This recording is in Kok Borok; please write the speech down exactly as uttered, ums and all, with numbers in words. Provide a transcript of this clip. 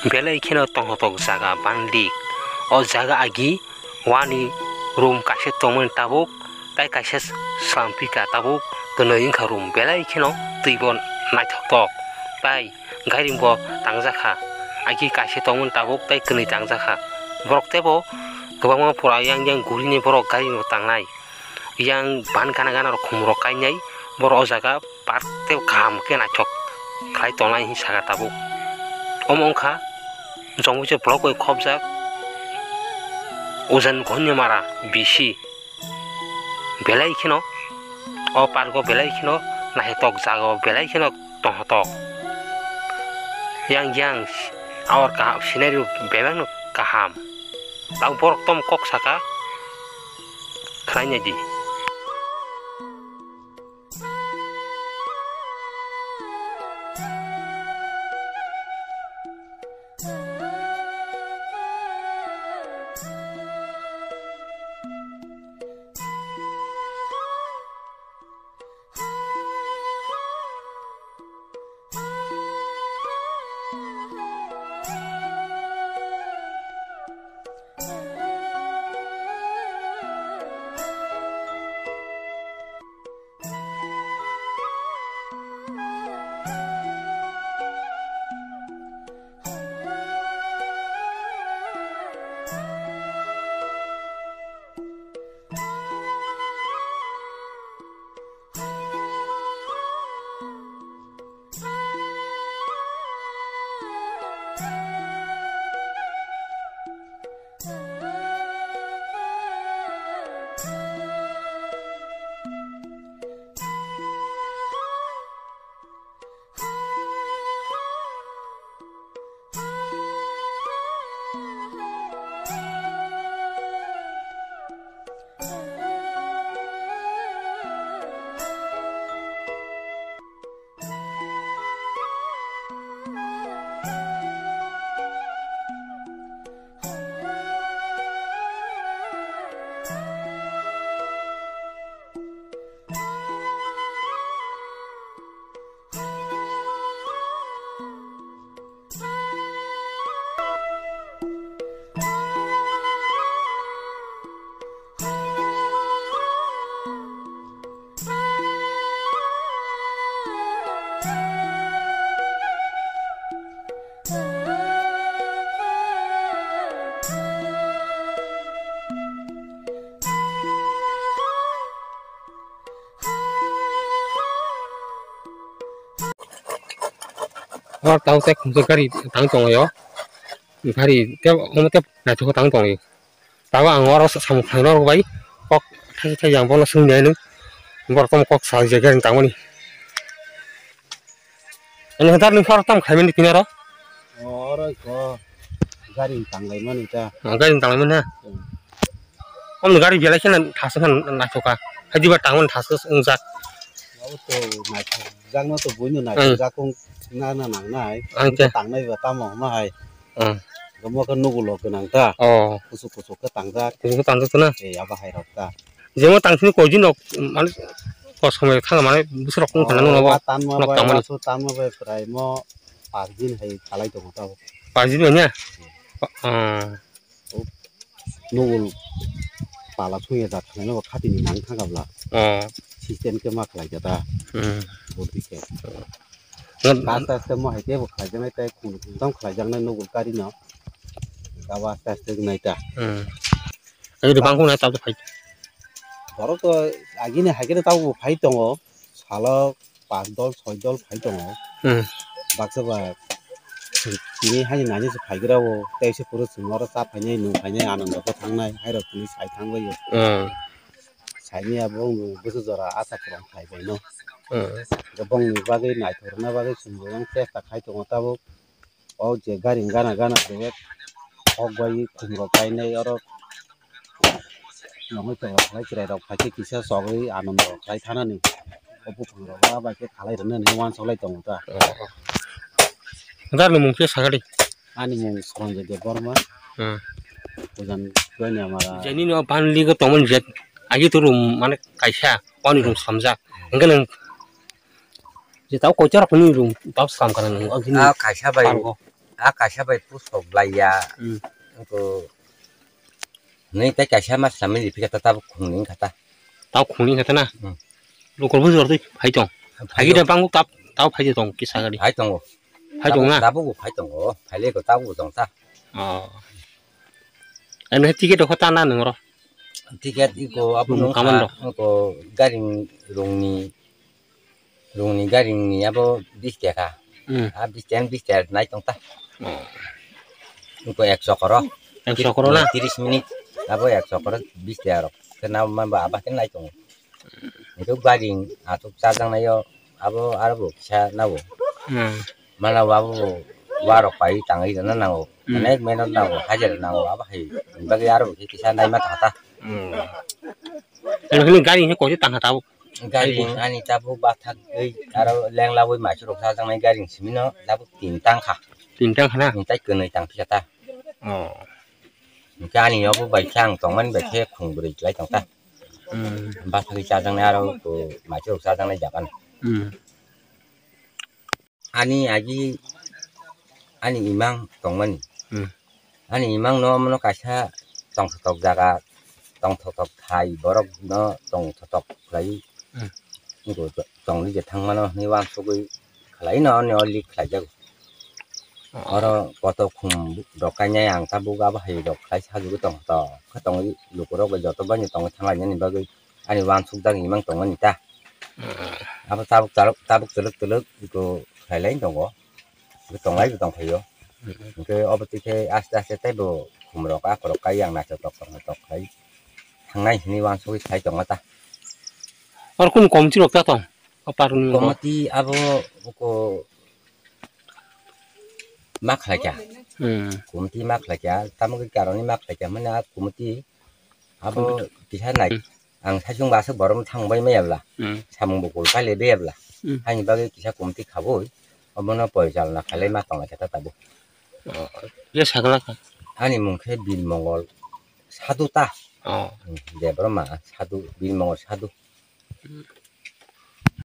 Belai kheno tongthotok jaga banlik. O jaga agi wani room kaisa tongmani tabuk, tai kaisa slam pika tabuk, kwnwi wngkha room. Belai kheno twibo naithoktok, tai gairing bo tangjakha. Agi kaisa tongmani tabuk, tai kwnwi tangjakha. Borok teibo kwbangma pura yang yang gurini borok gairing bo tangnai. Yang ban gana gana rok khum rok kainai, borok o jaga park tei kaham khe naithok khlai tongnai hinwi sakha tabuk. Omo wngkha Jongbuicha block bai khopjak Ujan Ghonya Mara B C. Belai kheno o park o belai kheno naithok jaga o belai kheno tongthotok. Yang yang awar kaham scenery bebak no kaham. Tang borok tom kok saka khlainai di. O tau tei khumsa gari tang tongo. Gari tei omo tei naithok tang tongo. Tabo ang oro samung khlaina rok bai kok thaisa thaisa ang bono swngya hinwi borok tamo kok sal je gari tangmani. Ani hatar ni khoro tam khaimani tini oro. Oro ko gari tanglaimani ta. Ah, gari tanglaimani ha. Hmm. Om gari belai kheno thasa khan naithoka. Hadi ba tangmani thasa wngjak. Abo to naithokjakno to buino Hmm. naithokjakung na na nangnai. Ang khe. Tangnai ba tamo ma hai. Hmm. Omo khe nugulok gwnang ta. Oh. Kusuk kusuk khe tangjak. Kusuk khe tangjak to na? Eh, abo hai rok ta. Jemo tang sini koi din rok, mane, kos somoi thang mane, bwswk rok wng khana Oh, nung abo, ba tanma nok bai, tangmani. Wasu tanma bai prai mo pas din hai khalai tongo ta. Pas din bai na? Hmm. Ah. Nugul pala sungya jat khlaina bo khatini nang thangkha bla. Oh. System khe ma khlai jata. Hmm. Budi khe. Ngan- Aste aste mo hai khe bo khlai jaknai tei khum khum tang khlai jaknai nugul kari no. Abo aste aste wngnai ta. Hmm. Ani rwbang khum na tabuk phai. Borok to agini hai khe tabuk bo phai tongo. Salo pas dol, soi dol phai tongo. Hmm. Baksa ba tini haini nani se phai gra o, tei se phuru chwng oro cha phainai, nung phainai, anando khe thangnai, hai rok tini sai thang bai o. Hmm. Saini abo bwswk jora acha kwrwng phai bai no. Hmm. Bongni bagwi naithok rwna bagwi chwng bo yang chesta khai tongo tabuk. O je gari gana gana khe kok bai khum rok kainai oro nongoi tongo khlai chwrai rok phaikhe kisa chogwi anando khlai thanani o buphang rok ba bai khe khalai rwnani uansuk lai tongo ta. Dar ni mung khe sakha di. Ani mung Soronjoy Debbarma. Hmm. Ujan Joyniamara. Jani no banli go tongmani jet agi tu room mane kaisa oni room samjak. Hingke nang Je tau koicha rok ni room tau slam kana nang o gini Ah, kaisa bai. Pargo. A kaisa bai pusok laiya. Hmm. Ko nui tai kaisa ma sami di phika ta tabuk khungni kha ta. Tau khungni kha ta na? Hmm. Lokol bu jor twi phai tong. Phai Phai da tong. Bang tap tau phai tong kisa gari. Phai tongo. Phai tong na? Tabuk phai tongo. Phai le ko tabuk tong ta. Oh. Ene ticket ko ta na nung ro? Ticket iko abo Rung nung kaman kha, rok. Iko garing rungni, rungni garingni abo bis taka. Hmm. A bis taka, bis taka nai tong ta. Oh. Iko ek chokoro. Ek chokoro na? Tiris minit. Abo ek chokoro bis taka rok. Kena ma ba aba kena nai tong. Iko garing atuk chajang nayo abo aro bo kisa nabo. Hmm. Mana abo bo warok pai tangwi rwna nango. Hmm. Onek mehnat nango, hajira nango, abo hai bagwi aro bo kisa naima thangkha ta. Hmm. Eno hwnwi gari hwnwi koise tangkha tabuk? Gari ani tabuk bathak oi aro lenglawi maichwrok chajaknai gari simi no tabuk tin tangkha. Tin tangkha na? Tin tai kwnwi tangphikha ta. Oh. Hwnkhe ani obo bai khe ang tongmani bai khe khung bwrwi lai tongkha. Hmm. Bathagwi chajaknai aro bo maichwrok chajaknai jaga no. Hmm. Ani agi ani imang tongmani. Hmm. Ani imang no omono kaisa tongthotok jaga, tongthotok thai borok no tongthotok khlai. Hmm. Tongli je thangmano hwnwi uansugwi khlai no, ani o lik khlaijago. Oh. Oro kotor khum rok kainai ang tabuk abo hai rok khlai sajagwi tongthotok khe tongwi lukurok bai joto bai no tongwi thanglainani bagwi ani uansukjak imang tongmani ta. Hmm. Abo tabuk, tabuk, tabuk twlwk twlwk iko khlailai tongo. Tonglai bo tongphaio. Hmm. Hwnkhe obo twi khe aste aste teibo khumrok akhorok kai yang naithotok tongthotok khai thangnai hwnwi uansugwi khai tongo ta. Oro kunu committee rok ta tong? O paruni rok? Committee abo uko ma khlaikha. Hmm. Committee ma khlaikha, tamo khe karoni ma khlaikha, mane a committee abo kisa nai. Hmm. Ang saichung ba aswk borom thang bai maya bla. Hmm. Samung bo kul kai le baya bla. Hmm. Haini bagwi kisa committee khabui obono porichalona khailai ma tonglaikha ta tabuk. Oh, ye sakla kha? Ani mung khe Birmongol Sadhu ta. Oh. Hmm, Debbarma Sadhu, Birmongol Sadhu. Hmm.